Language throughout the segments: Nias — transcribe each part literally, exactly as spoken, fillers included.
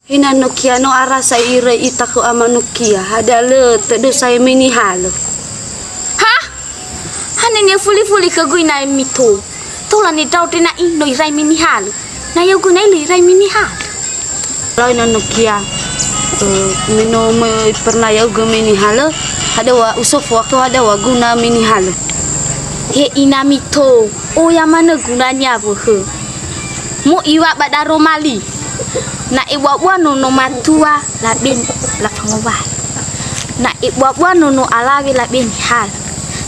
Ina Nokia, no arasa irai ita khö ama Nokia, hadia lö tödö sa'ae me nihalö. Ha? Hane ni'öfuli-fuli khögu ina Mito. Tola nidrao dre na'i no irai me nihalö. Na ya'ugö na'i lö irai me nihalö. Lau ina Nokia, eh, me no möi pernah ya'ugö me nihalö, hadia wa usofu akhö hadia wa guna me nihalö. He ina Mito, oya manö gunania wöhö. Mo'iwa ba daroma li. Na ebua-bua nono matua, labe lafangowali. Na ebua-bua nono alawe, labe nihalö.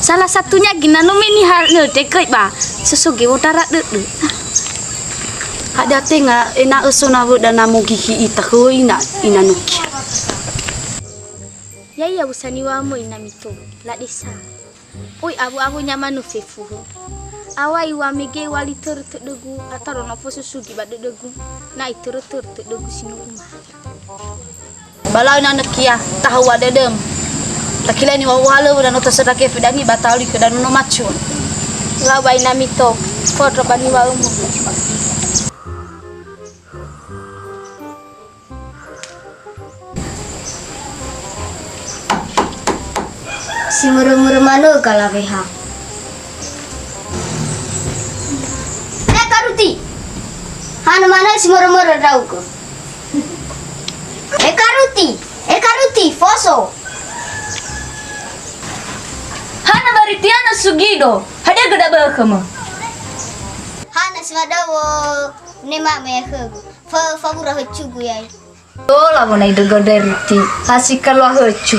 Salah satunya göi na no me nihalö degöi ba sosoge wondrara dödö. Hadia tenga ena'ö so nawöda na mogigi ita khöu ina, ina Nokia. Ya'ia usa niŵa'ömö ina Mito, la desa. Oi awö-awö nyamanö fefu hö. Awai wa mege wali törö tödögu, ataro na fosusugi ba dödögu, na itörö-törö tödögu si no umala. Ba lau ina Nokia, tahua dödöm. Takilai niŵa'ö halö wöda no tösöndra kefe dani ba taoli khöda nono macua. Lau ba ina Mito, fondro ba niŵa'ömö. Si mörö-mörö manö galaweha. He Karuti! Hana manö si mörö-mörö ndra'ugö. He Karuti! He Karuti, foso! Hana baritiana Sugido, hadia göda bökhömö? Hana si madöwö nema me khögu. Fa-, fawura höcugu yai. Tola wona idrögö ndre Riti, ha si kalua höcu.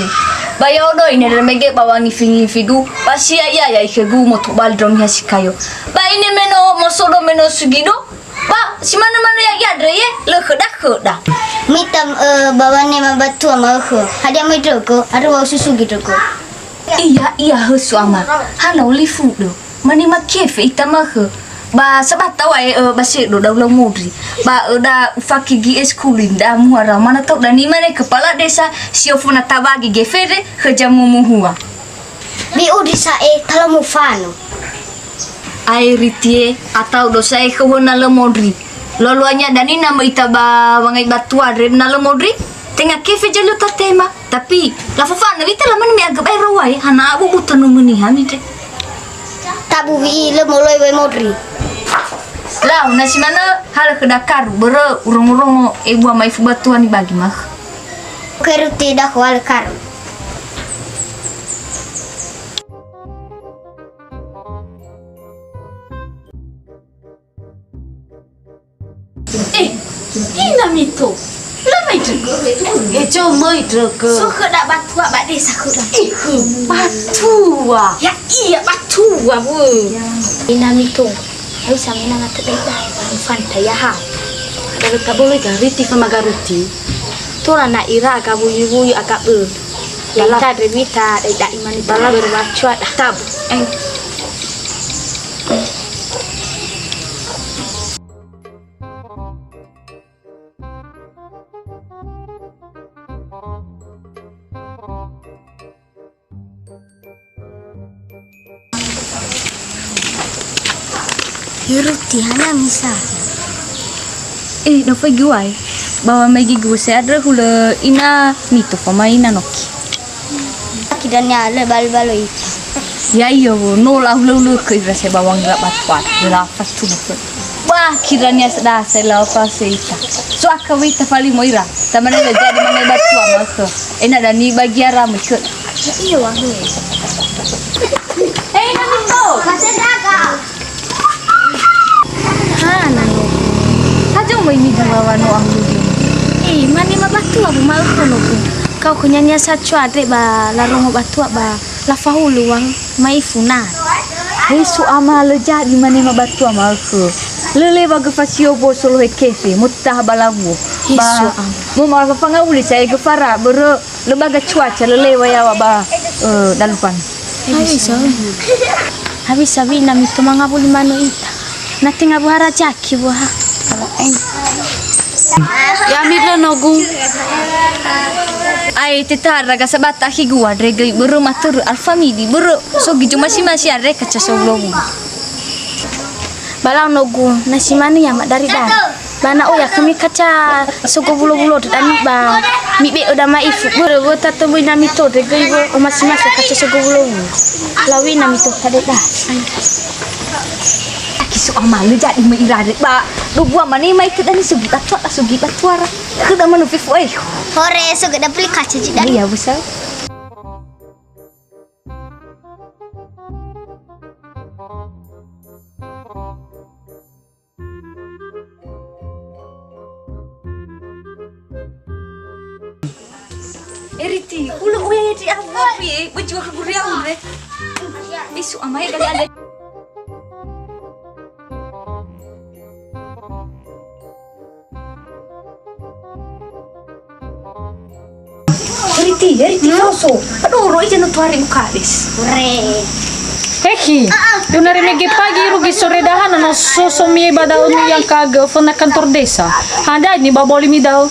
Ba ya'odo ine ndre mege ba wangifi-ngifigu, ba si ya'ia ya'i khögu motobali ndro niha si kayo. Ba ine me no mosodo me no Sugido, ba si manö-manö ya'ia ndre ye, lö khöda-khöda. Mita, ö, ba wanema batua ma'ökhö. Hadia möi ndrögö, arö wa ususugi ndrögö. Iya, iya, hösu ama. Hana olifu dö. Mane makefe ita ma'ökhö. Ba sabata wae, ö, ba sedo daulau modri. Ba, ö, da ufaki G S kulin da muhara mana tau dani mane kepala desa si ofo na tabagi gefere khö jamu muhua. Bi udri sa'e tala mufano. Ae Ritie, atau do sa'e khö hona lö modri. Loloanya dani na möi ita ba wangai batua re na lö modri. Tenga kefe jalö tatema. Tapi, lafofanö ita lamane me agö bae rawae, hana abu buta no meni hami te. Tabu wi'i lö moloi wae modri. Lau, na si manö, halö khöda karu, börö urongo-rongo ebua ma'ifu batua nibagi ma'ökhö. Keru tidak halö karu. Eh, ina Mito, lö möi ndrögö. He, jo möi ndrögö. So khöda batua ba desa khöda. Eh, batua. Ya'ia batua, wö. Ina Mito, hewisa mena na tödai da. Fanta ya ha. Kalau tak boleh kan, Riti sama Garuti. Tola na ira aga wuyu-wuyu aga bö. Ya, ita ndre mita, dai-dai mani bala berbacuat. Tab. Eh. Hiruti hana misa. Eh, no fai guai. Bawa mai gi guse adre hulö ina Mito fama ina Noki. Kidania le bal-balo ita. Ya iyo, no lau-lau le ke ira se bawang ira batuan. La fatu le. Wah, kiranya sedase lau fase ita. So aka wita fali mo ira. Tamane le jadi mane batua ma'ökhö. Ena dani bagia ra ma'ökhö. Ya iyo, wah. Eh, ina Mito. Masih dagang. Ha, nano. Hajo möi niduwa wa no angludu. Eh, mane ma batua bu ma'ökhö nogu. Kau khönia nia sacua andre ba larongo batua ba lafahulu wang mai funa. Hesu ama lö jadi mane ma batua ma'ökhö. Lö lewa gö fasio bo solohe kefe, mutaha ba lawuo. Hesu ama. Mo ma fangawuli sa ege fara börö Lö baga cuaca lö lewa yaŵa ba, eh, dalupan. Habis, oh. Habis, habis, na Mito mangawuli manö ita. Na tenga buhara jaki buha. Ya, Mito nogu. Ai, tetara ga sabata akhi gua, dregei börö matörö alfamidi, börö sogi jo masi-masi are kaca solowu. Balau nogu, na si manö ya madari-dari. Ba na oya khömi kaca sogo wulo-wulo dödömi ba mibe'ö dama ifu. Börö wö tatö möi na mitondre göi wö omasi-masi kaca sogo wulo-wulo. Lawi na mitondre da. Aki so amalu jadi möi irare ba. Dubua mane mai tö dani sogi batua, sogi batuara. Khöda manu fefu ai. Hore sogi da beli kaca ji da. Iya, bisa. Eriti, ulo oya di awu api, baju aku guri awu re. Isu amai kali ale. Riti, Riti, foso. Aduh, ro'i jana tuari ukades. Re. Hehi, yuna remege pagi rugi sore dahana no soso mie ba daun yang kage fena kantor desa. Handai ni ba boli mi dau.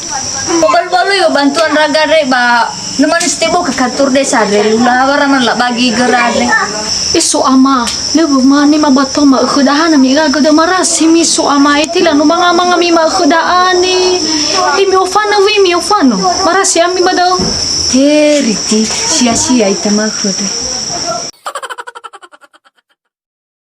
Balu-balu yo bantuan raga re ba. Nemani stebo ke kantor desa re, lula waraman la bagi gerade. Isu ama, lebu mani ma bato ma khöda hana mi gaga da marasi mi su ama eti la no manga-manga mi ma khöda ani. Imi ofana wi mi ofano. Marasi ami badau. He Riti, sia-sia ita ma khöda.